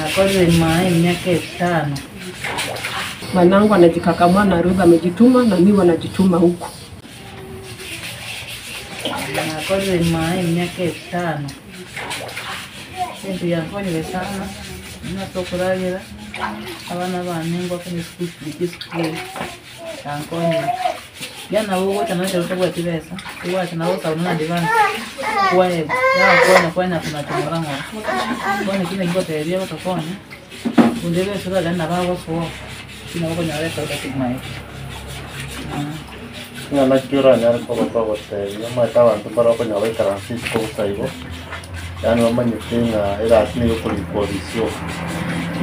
Nakorire maa emiaka etano. Wanangu wanajikakamua na Ruth amejituma na mimi wanajituma huku. Nakorire maa emiaka etano. Ebinto biankonyire sana, buna ase okoragera, abana bane ngoakana eschool fees esukuru, yankonyire. Yaani nabo ogocha nonye ekero otabwati chibesa, ogocha nabo ogosaba buna advance, kwaegwa, yagokonya kwanya konacha ng'ora ng'ora. Bono ekio naki ngotebia gotokonya, onde besa oragende nabo agosoa, lakini nabo okonyora efaida kegima eke. Ng'a naki oranyare koba kogotebia omanyete abanto mbare okonyora baikaranse isiko bosa igo, yaani bamanyete ng'a egasi nigo ekorikwa obisi oka.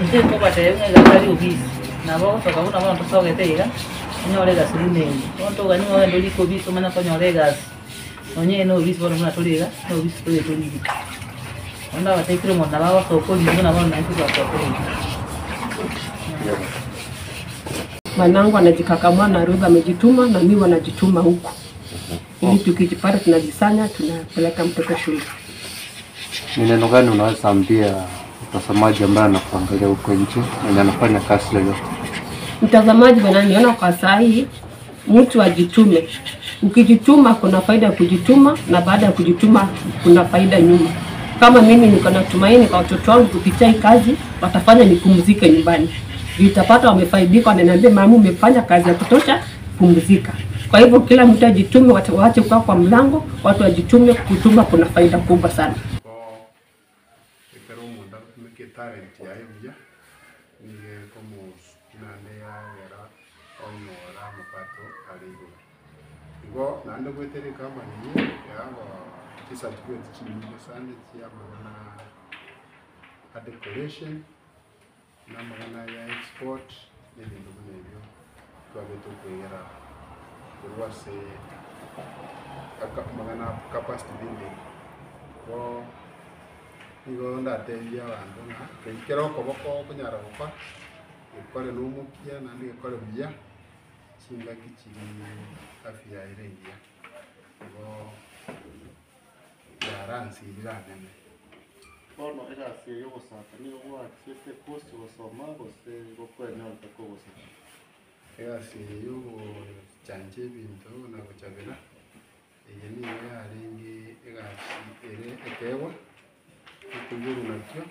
Inche nkobatebia ng'a egasi tari obisi, nabo ogosoka buna bono tosogete iga, onyore egasi buna eye. Bono togani ng'a ogende orike obisi omanye konyora egasi, nonye eye na obisi bono buna tore iga, na obisi tore torike. Bono ndabatebie kera omonto nabo agosoka orikwe buna bono naintwe twasoka orikwe. Wanangu wanajikakamua na Ruth amejituma na mimi wanajituma huku ili tukijipata tunajisanya tunapeleka mtoto shule. Ni neno gani unaweza ambia mtazamaji ambaye anakuangalia huko nje mwenye anafanya kazi yoyote? Mtazamaji wananiona kwa saa hii, mtu ajitume. Ukijituma kuna faida ya kujituma, na baada ya kujituma kuna faida nyuma. Kama mimi niko na tumaini kwa watoto wangu kupitia hii kazi watafanya nipumzike nyumbani, nitapata wamefaidika, wananiambia mama, umefanya kazi ya kutosha, pumzika. Kwa hivyo kila mtu ajitume, watu waache kukaa kwa mlango, watu wajitume. Kutuma kuna faida kubwa sana. Bo ekero omonto agotumeka etalent yaye buya, nigo ekomosukia naende yagera onyora amapato are igoro. Igo naende goetera ecompany eye yago chicertificate chinyinge sana chia amang'ana a decoration, na amang'ana ya export, na ebinto buna ebio twabete okoegera korwa ase aka amang'ana a capacity building. Igo nigo ndatebie abanto ng'a keri kere okoboko okonyara gokora, gekore na omokia naende gekore buya. Chingaki chiria afya ere engiya, igo yaransiirire anene. Bono egasi eye y'ogosaka nigo gwachiete gose gosoma gose gokwenyorete kogosaka? Egasi eye y'ogochancha ebinto na gochabera, eye nigo yarenge egasi ere ekeegwa, okoiborwa nakio,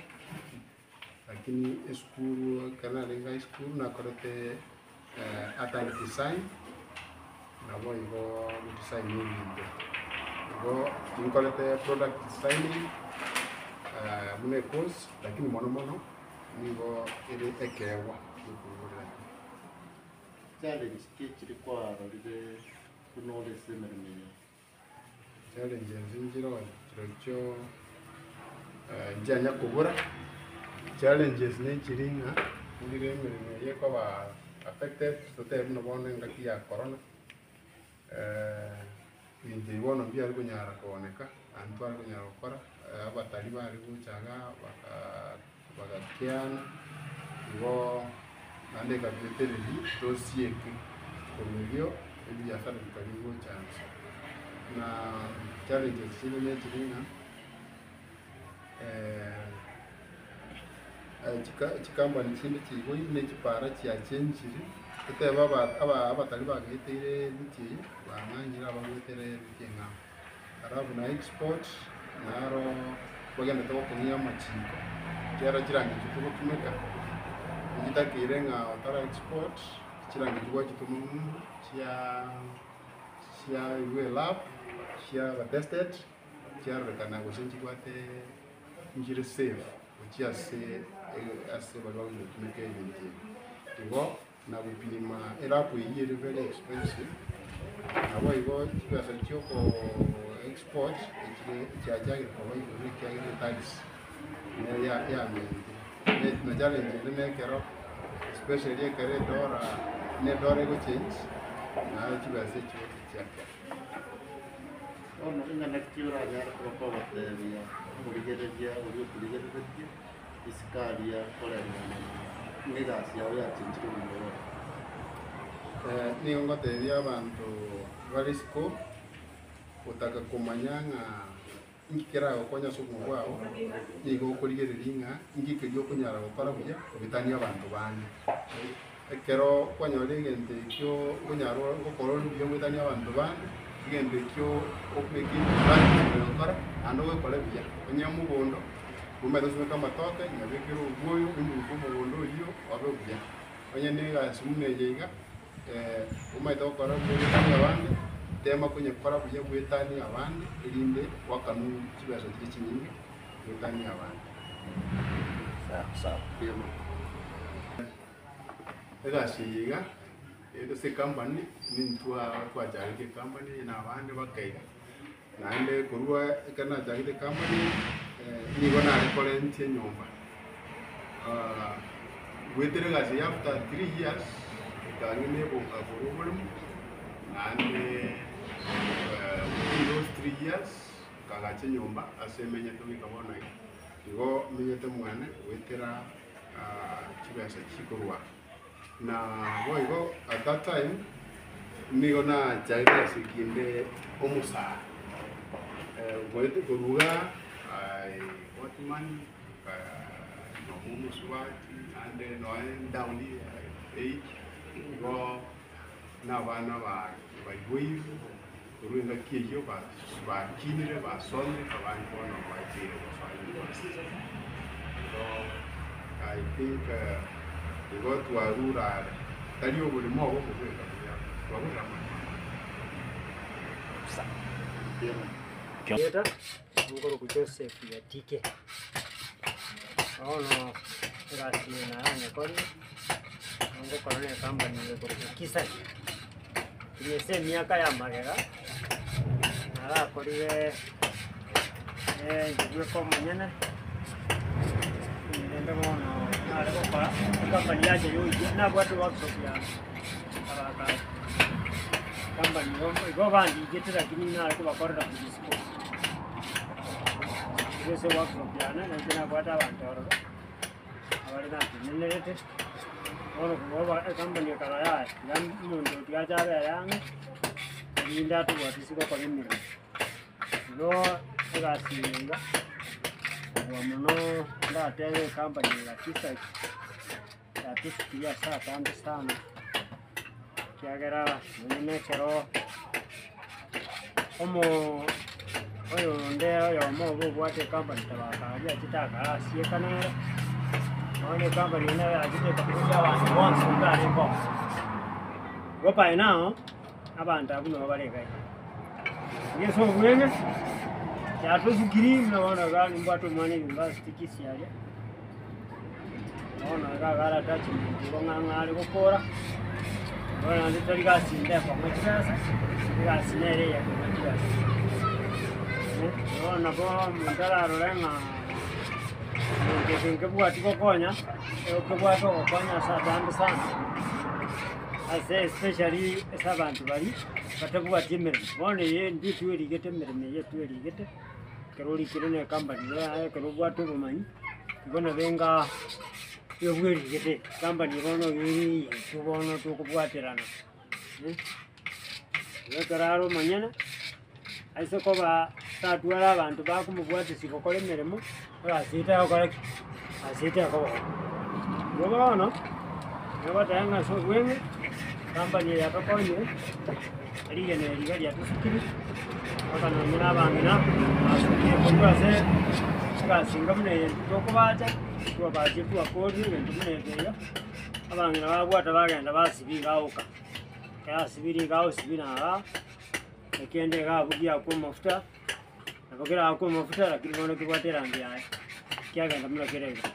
lakini esukuru ekero narenge high school nakorete art and design, naboigo godesign ebinto. Igo ninkorete product designing buna ecourse, lakini mono mono nigo ere ekeegwa giokoiborera. Challenge ki chiri kwarorire buna ore ase emeremo eye? Challenges nchire chirochio nchianya kobora, challenges nechiri ng'a ndire emeremo eye ekoba affected totebe buna bono engaki ya corona, ebinto ebi bono mbiare konyara kooneka, naende tware konyara gokora, abatari bare gocha igaa baka bagakiana, igo naende ekatuetereria tosieke korwa erio ebiasara bikaria gocha nse. Na challenges chinde nechiri ng'a chikampani chinde chiigoire ne chipara chiachenchire, totebe aba aba abatari bagaeteire emiti eye, bang'anyire abagoetera emiti eng'ao. Alafu na export naro bagendete gokong'ia amachiko, ekiagera chirangi echio togotumeka, nchitakeire ng'a otara export, chirangi echio gwachitoma ng'umbu chia chiairwe elab, chiaba tested, chiarorekana gose nchibwate nchire safe gochia ase ase baria bagochi gotumeka ebinto ebi. Igo. na gopima elab eyio ere very expensive, naboigo chibesa chioko export echire chiachakire koba igoro ekiagera etax nero ya yamentire. Na challenge ende na ekero especially ekero edollar na edollar egochange naye chibesa echio chiakera. Bono ing'ana ki oranyare koba kogotebia omorigereria oria okorigereretie? Isiko aria koreng'ana negasi yao yachenchire obogima bwao. Nigo ngotebia abanto bare isiko gotaka komanya ng'a. Inki keragokonye ase obogima bwao? Nigo okorigereria ng'a inki keria okonyara gokora buya goetania abanto bande. Ekero kwanyorire egento ekio okonyara gokora ore buya goetania abanto bande, egento ekio okobeka ebibali gokora naende ogekore buya. Onye omogondo, omanyete gosimeka amatoke, nyabekere obwoyo, oimuruke omogondo oyio obe buya. Onye na egasi buna eye iga, omanyete gokora buya goetania abande, tema konyekora buya goetania abande, erinde gwakanwe chibesa chiria chinyinge goetania abande. Mbuya mono. Egasi eye iga, ase ecompany, nintwa twachagete ecompany eye na abande bakaiga, naende korwa ekero nachagete ecompany eye, nigo nare korentia enyomba. Goetera egasi eye after 3 years, ekang'ina eboka korwa oboremo, naende within those 3 years, nkagacha enyomba ase emenyete goika bono iga. Igo menyete mwane goetera chibesa chikorwa. Na boigo at that time nigo nachagete ase kinde omosaa goete korwa igaa I got money nonye omosubati naende nonye down age igo na abana baiboirwe korwa engaki eyio bakinire basomire abande bono bacheire gosoa university. Igo I think igo twarure are tari oboremo obo bobweka buya twagorire amaremo amange. Erieta nkorokwa Joseph Yatike, bono egasi eye naranyekorire, ngokora na ecompany eye ekorokwa Kisasi, ime ase emiaka ya magega, narakorire inche bweka omonyene, rende bono nare gokora ecompany yacha yoiyia nabwate workshop yane abakare, ecompany igo igo bandigete lakini nare kobakorera kobisiko, igo ase eworkshop yane nainche nabwate abanto ororo, abare natenenerete, bono korwa ecompany ekaba yaya, iga omonto otiga ache abere ang'e, erinde atobwate ase gokora emeremo. Igo egasi eye iga, kobua mono ndatebe ecompany eye ya Kisaki, yatosukirie ase atambe sana, ekiagera nonye na ekero omoo oyonde oyomo obo obwate ecompany tabaka aria achete akarasieka nere, bono ecompany eye nero yachete ekabusia abanto bonsi barenge oo. Igo by now, abanto abwo nabo bare iga iga. Ase obweng'e, yatosukiri buna bono iga nimbwate omwana university Kisii aria, bono iga iga ara attachment igo ng'a ng'a are gokora, bono naende tari gasi ende ekong'a chibesa, egasi nere eye ekong'a chibesa. Bono nabo omonto ararore ng'a egento eke nkebwati gokonya, ekebwate ogokonya ase atambe sana. Ase especially ase abanto baria batabwati emeremo, bono eye intwe twerigete emeremo eye twerigete, ekero orikire na ecompany iga yaye ekero obwate obomanyi, igo nabo enga igo bwerigete, ecompany bono iga ere eyetwe bono tokobwaterana igo ekero are omonyene, aise koba tatwara abanto bakomobwatisia gokora emeremo, egasi eye tagokora ki? Egasi eye tekoba. Igo bono, nogoteba ng'a ase obweng'e, company eye yatokonyire, rigena eri iga riatosukirie, mpaka nonye na abang'ina basukire korwa ase egasi enga buna eye intwe tokobacha, twabachire twakorire egento buna eke iga, abang'ina babwata bagenda basibia iga oka, ekero asibirie iga agosibia naraa. Ekende iga abwo giakwa amafuta, nabo kerakwe amafuta lakini bono kebwate erangi yaye, kiagenda buna kere iga.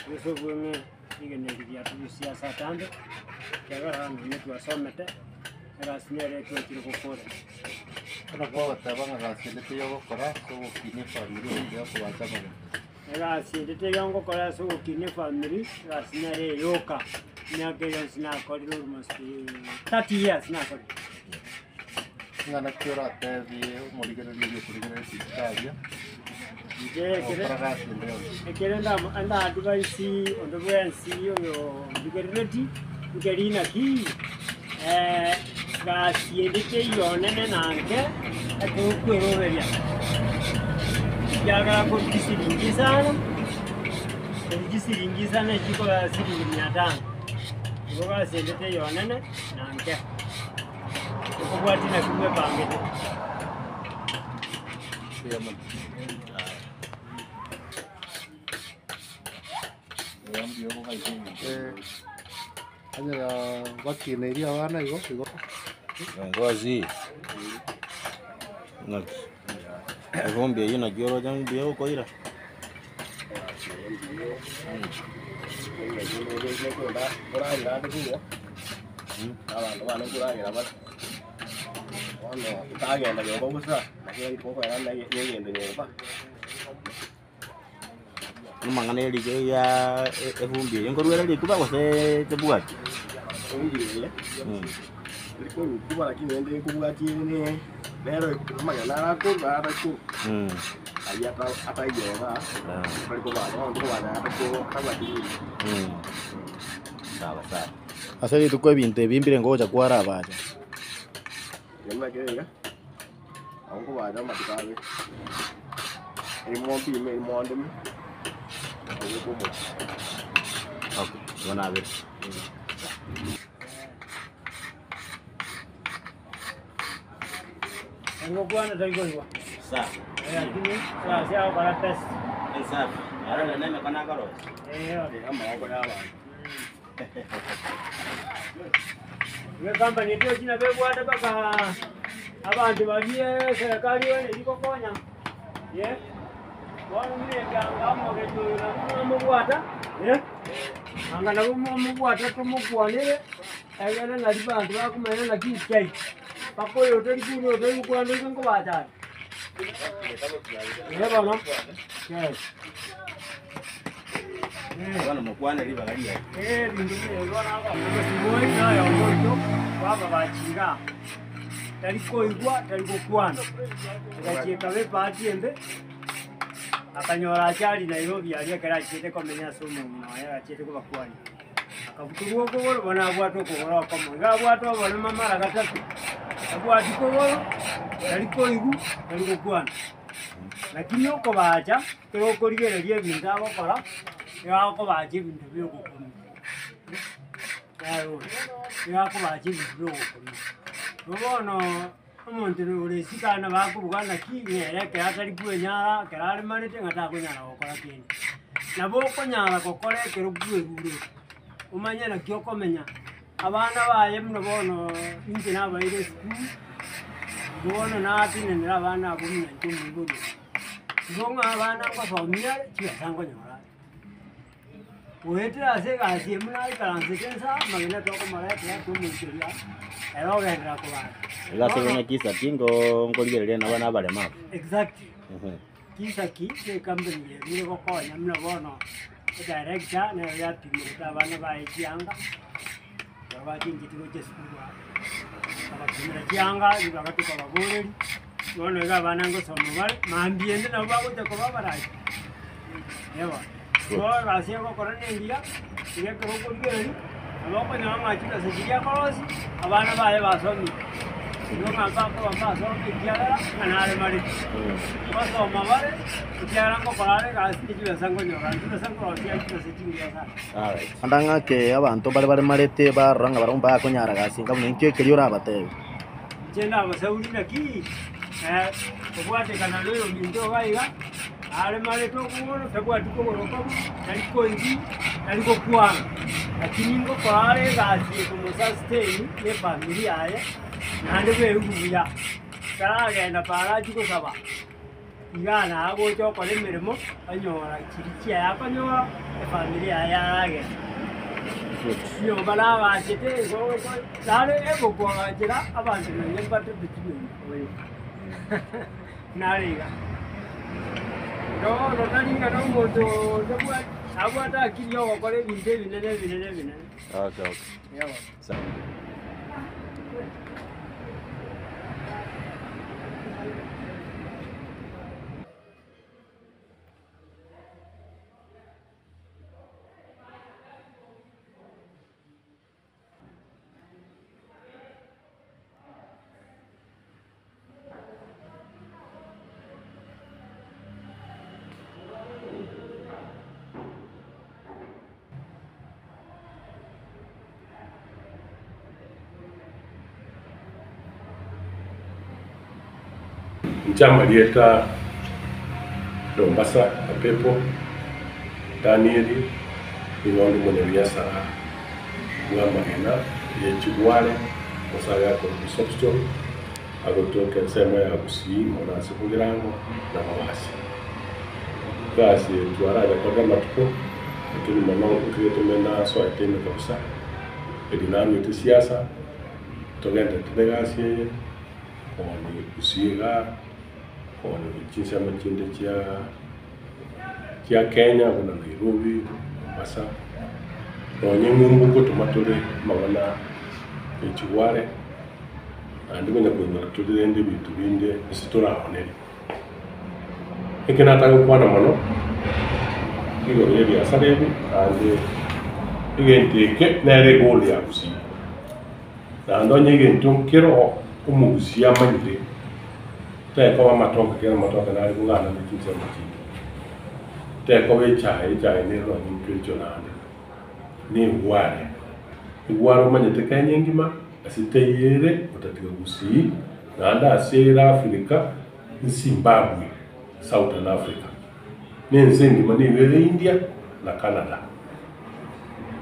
Gose obweng'e rigena eri riatugusia ase atambe, ekiagera nonye twasomete, egasi nere twachire gokora. Bono kogoteba ng'a gasi ende teiyo ogokora ase ogokinia efamiri gose okobacha amagena. Egasi ende teiyo ngokora ase ogokinia efamiri, egasi nere eyoka, emiaka eye yonsi nakorire almost 30 years nakorire. Ing'ana ki oratebie omorigereria oria okorigereria chinchera aria, Inche ekere ogokora gasi ende yonsi? ekere ndamo nda advise onde bwensi oyo origerereti, nkeri naki gasi ende teiyo nene na nke, ekero okweroberia. Ekiagera korwa chisiringi isano, korwa chisiringi isano echi chikoba siringi mia tano, igo gasi ende teiyo nene na nke, okobwatia naki bwepangete. Onye bakineirie abana igo igo. Ngozi, ng'aki ebombi eyio naki oroche ng'a mbuya okoira? Amang'ana erike ya ebumbi eye nkorwera rikuba gose tebwati? Ebumbi eye erikorwa rikuba lakini rende ekobwati ere ne nero amagena arakorwa arakorwa ayio ataiyo igaa bari kobacha bono tokobacha atabwati rinto. Sawa sawa. Ase rituko ebinto ebi mbire ngocha kwarabacha. Kero ekero iga, nabo nkobacha amatuko abere, erimo mpime erimo ndeme, nabeke omochie. Okay, bono abere. Ngokwana tari koigwa. Sawa. Lakini ase agokora test. Safi. Arore na emekano akorosia. Eh, Amaboko ya abanto. Igo ecompany eye tochi nabo ebwate mpaka abanto baria eserekari ere erigokonya, eh, bono buna ekianga omogeni oyo nabo mwamobwata, eh, anga nabo mwamobwata tomokwanere, egere nari banto bakomanya naki nki mpaka oyo otori kure otori gokwana oise nkobacha are. Eh bono, yes. Bono mokwane ribaga riaye. Bw'amabachi igaa, tari koigwa, tari gokwana, egachia ekaba ebahati embe, akanyora achari Nairobi aria ekero achiete komenya ase omong'ina oye achiete kobakwania. Akabutorwa okogoro, bono abwate okogoro okomo, iga abwate oboremo mara gatato, tabwati kogoro, tari koigwa, tari gokwana. Lakini okobacha. Ekero okorigereria ebinto agokora, nigo akobacha ebinto bia ogokumia, nigo akobacha ebinto bia ogokumia. Igo bono omonto ore isiko aa nabo akobuga naki nere ekero atari kwenyara, ekero aremarete ng'a takonyara gokora kende. Nabo okonyara gokora ekero kwerure, omanye naki okomenya, abana baye buna bono inche nabaire esukuru, bono natenenera abana abwo buna inche omoibori obo. Igo ng'a abana ngosomia are, chibesa nkonyora are. Goetera ase egasi eye buna aikaransete nsa, amagena tokomoretera tomoikeria, ere ogenderera kobara. Egasi eye buna Kisaki nko nkorigereria nabo na abaremabu. Exactly. Kisaki na ecompany yerure gokonya buna bono, edirector nere yapimerete abana baye chianga, ekero bachengetie gochia esukuru aa, akabapimera chianga, ribaga tokababoreria. Bono iga abana ngosoma bare, mambia ende nabo bagocha koba abaraki. Ewa, igo egasi egokora na engiya, iga ekero okorigereria, nabo okonyora ng'a chibesa chiria akorosia, abana baye basomire. Igo ng'a mbakoba mbasome ekiagera ng'a naremarete. Ngosoma bare, ekiagera ngokora are egasi ne chibesa nkonyora, chibesa nkorosia chibesa chingiya sana. Anda ng'ake abanto mbare baremarete barora ng'a barabwo mbakonyara gasi enka buna inki ekeria orabatebie. Inche nabasauri naki kobwatekana noyominto iga iga, aremarete okogoro, tabwati kogoro komo, tari koigwa, tari gokwana, lakini ngokora are egasi ekomosustain na efamiri yaye, naende bweigwe buya. Taragenda paaro achie gosaba, iga nagocha okora emeremo, onyora chiria chiaye akonyora, efamiri yaye yaragera. Chinyomba nabachete igo igo nare egokoagachera abanto nonye mbatete chinyomba oyo nare iga. Bono tari ng'a na omonto otabwati abwate akili ya ogokora ebinto ebinene ebinene ebinene. Okay, okay. Eeh. Sawa. Inche amarieta Dombasa Apepo Danieli, nigo onde omonyabiasara bw'amagena ye chigware, gose aya akorokwa soapstone, agotoka ensemo ya Gusii mono ase Bogirango na Mabasi. Egasi eye twarayekorire amatuko, lakini mono nkigete ime nasoete ime kabisa, erio naruete siasa, togenderete na egasi eye. Koonia Gusii igaa, koonia chinsemo chinde chia chia Kenya buna Nairobi, Mombasa, nonye ng'umbu ngotoma tore amang'ana ya chigware, naende konya koigora tore rende ebinto binde ase toraonerie. Eke nataka gokwana mono igoro ya ebiasara ebi naende egento eke nere egoal ya Gusii. Naende onye egento nkero omogusia amanyire, tekoba amatoke kera amatoke nare koganda ne chinsemo chinde, tekoba echae, echae nere nonye nkericho naende, na egware. Egware omanyete Kenya engima, ase teiyo ere otatiga gusii, naende ase ere Africa, Zimbabwe, Southern Africa, na ense engima nigo ere India na Canada.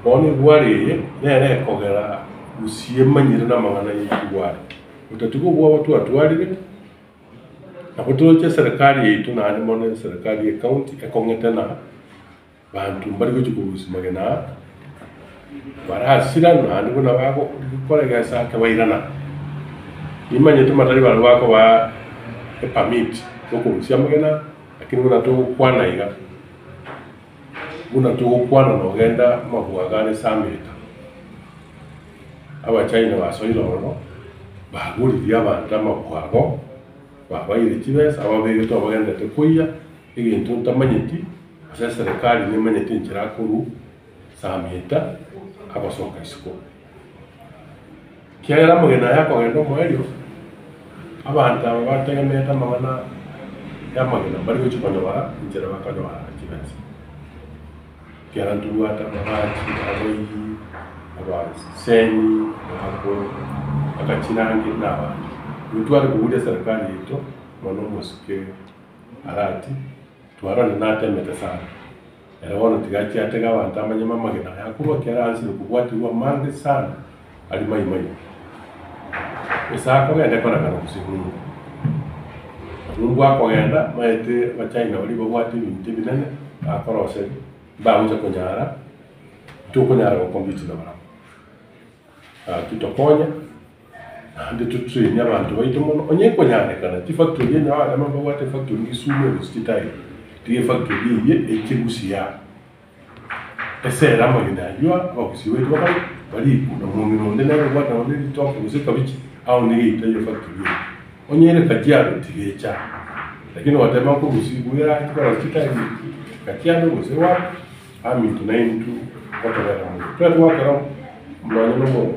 Bono egware eye nere ekogera gusii emanyire namang'ana ye chigware. Otatiga obwoba twatwarire, nabo toroche eserekari yaito naende mono eserekari ye county ekong'ete na banto mbari gochia korusia magena aa, barasira naende buna bagokora egesa ake bairana. Nimanyete matari barabwo bakobaa epermit yokorusia amagena lakini buna togokwana iga. Buna togokwana nogenda amabwaga are Sameta, Abachina basoire ororo, bagoririe abanto amabwago, babaire chibesa, ababegete obagenderete koiya egento ntamanyeti, gose eserekari nemanyete enchera akorwa Sameta agosoka isiko. Ekiagera amagena aya akogenda omoerio, abanto aba bategemeete amang'ana y'amagena mbari gochia konyora enchera bakonyora chibesa. Ekiagera ntobwate ababachi, abairi, abaseni, abakoro, agachirange na abande. Intwe tware koburia eserekari yaito mono omosike Arati, twarorire natemete sana. Ere bono tiga achie atege abanto amanyeme amagena aya akorwa ekero aansire kobwatigwa amange sana aria maimai. Ase akogenda ekorekana gose ng'umbu. Na ng'umbu akogenda maete abachina baria babwate ebinto ebinene bakoroseria mbagocha konyara tokonyara gocompete nabarabwo. Gaki tokonye naende totrain abanto baito mono onye ekonyarekana chifactory onye abana mbabwate efactory Kisumu gose chitairi tiga efactory eyio eche Gusii aa esere amagena aywo abagusii baito bakore barikwe na omong'ina onde nere obwate nonye ritoke gose ekabichi aone geita ya efactory eyio. Onye ere Kajiado tiga eche aa lakini goteba nkogusii bwera chikorosia chitairi Kajiado gose wapi. Aminto naintwe gotobera mono. Tware gwakera nonya na omo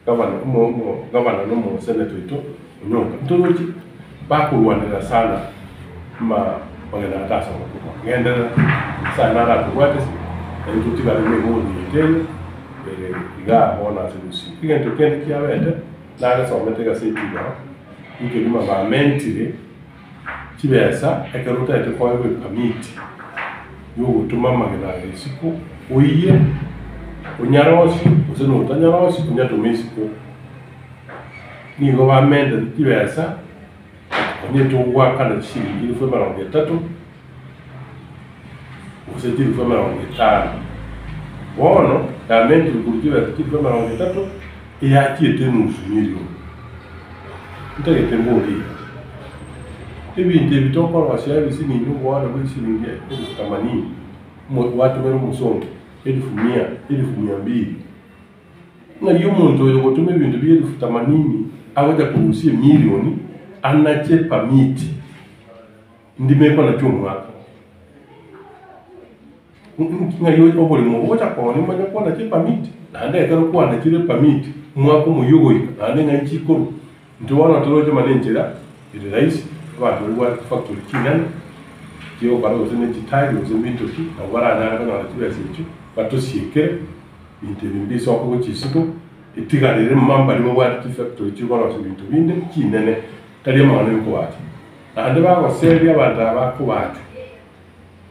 gavana omo omo gavana na omo senator oito Onyonka, ntoroche bakorwanera sana ma magena atasoma korwa. Genderera Nyasaye nare akobwate ase naintwe totigare na egoli yaito eye ere igaa bono ase Gusii. Egento kende kiabete nagesomete egaseti igoro, nkegima bamentire chibesa ekero otagete koegwa epermit yogotoma amagena aya isiko, oiye onyarosie gose notanyarosie onyatome isiko. Nigo bamentete chibesa onye togoakana chishilingi elfu emerongo etato gose chilifu emerongo etano. Bono yamentire korwa chibesa chilifu emerongo etato eyachiete enusu milioni. Ntagete mborie iga, ebinto ebi tokorosia ebisinini oboare bwe chishilingi elfu themanini, omo gwatomera omosongo elfu mia, elfu mia mbili, ng'ai omonto oyo ogotoma ebinto bia elfu themanini agocha korusia emilioni anache epermit ndime ekonacha omwaka? Ng'ai oboremo obo ogocha koonia omanye kwana chipermit? Naende ekero kwanachire epermit, omwaka omoyio ogoika, naende ng'ai chikorwa? Intwe bono toroche muna enchera ere rahisi, abanto baria babwate chifactory chinene, chiogokora gose ne chitairi gose mbinto ki, nabo baranyare konyora chibesa echio, batosiekere ebinto ebi mbisoke gochia isiko, etigarere mma mbaria babwate chifactory chikorosia ebinto binde chinene, tari amang'ana yokobacha. Naende bagoseria abanto aba bakobaachwa,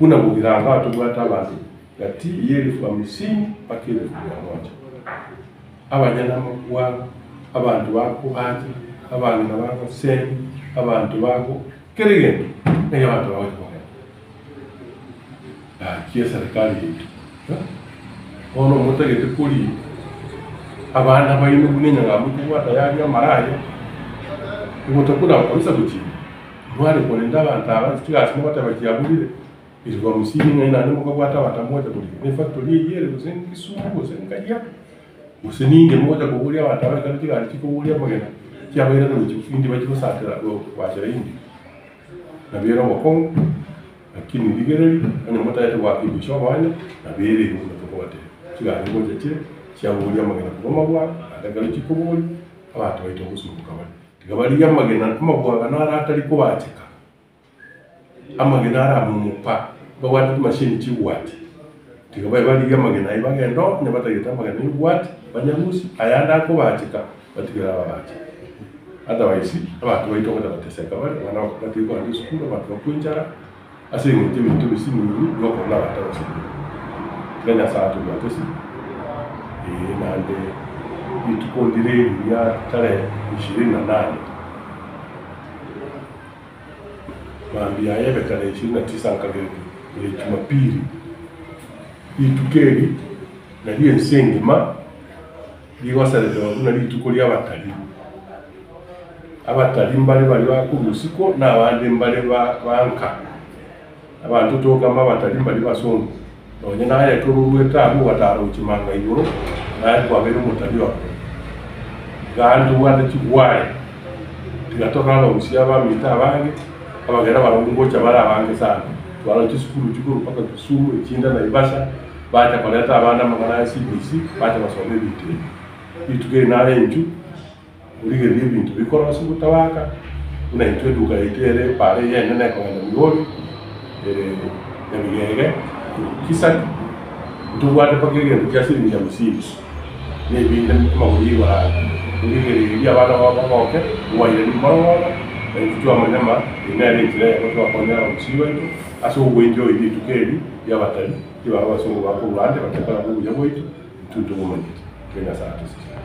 buna bogirango tobwate abanto gati y'elifu hamsini mpaka elifu mia moja, abanyene amabwago, abanto bakobacha, abang'ina bagosemi, abanto bago kera egento naki abanto bagocha kogenda. Gaki eserekari yaito bono motagete koria abana baino buna enyang'amu ekobwata yaria amara aya, ogotakuna kabisa gochia ime, mware korenda abanto aba chigasi mogoteba chiaburire, Elifu hamsini ng'ai naende mokabwata abanto aba mogocha korigia, ne efactory eyio ere gose Kisumu gose Kajiado, gose ninge mogocha koboria abanto aba ekero chigari chikoboria amagena chiabairana gochia India bachie gosakera goachera India. Nabo ere obokong'u, lakini rigereria, onye motagete goaka ebicha oboene, nabo ere igo buna tokobatebia. Chigari ngocha chire, chiaboria amagena korwa amabwaga, naende ekero chikoboria, abanto baito ngosumboka bare. Tiga barigie amagena, amabwaga naro atari kobacheka, amagena aramomopa, babwate chimashini chigwati. Tiga baye barigie amagena ayio bagende oo, onye batagete amagena y'obwati, banyarusie, ayande akobacheka, batigere ababache. Otherwise, abanto baito ngocha goteseka bare, abana batige kogenda esukuru, abanto bakwe enchara, ase eng'encho ebinto ebisinini bigokorwa na abanto abasinini. Tiga Nyasaye atobwate ase, ee naende rituko ndire riria tarehe ishirini na nane, Mambia aye ebe tarehe ishirini na tisa nkagerete ere Jumapili. Rituko eri nario ense engima rigosereterwa buna rituko ri'abatari. Abatari mbare baria bakorwa isiko na abande mbare ba nka. Abanto togamba abatari mbaria basongo. Nonya naye ekero oruete abwo ogatara gochia manga igoro, naye kwabeire omotari ororo. Igaa ntobwate chigware, tiga torore abagusia abaminto abange, abagere barobwo ngocha bare abange sana. Twarora chisukuru chikorwa mpaka Kisumu, echinde Naivasha, bacha koreta abana amang'ana aya CBC, bacha gosoma ebinto ebi. Rituko eri nare inchu, Origererie ebinto bikorosigwa tabaka, buna intwe eduka yaito ere epaara eye enene ekogenda Migori, ere Nyabigege, Kisaki, ntobwate mpaka egento kia siringi hamsini, na ebinde amagori igoro aya. Origererie abana bao bagoke, obairanie mboroboro, na intwe twamanya ng'a eye nere enchera eyemo twakonyera abagusii baito ase ogoenjoy rituko eri ri'abatari, ribaga abasongo bakorwa ande bache koraba obuya bwaito, intwe ntobomanyeti. Tiga Nyasae atosesenie.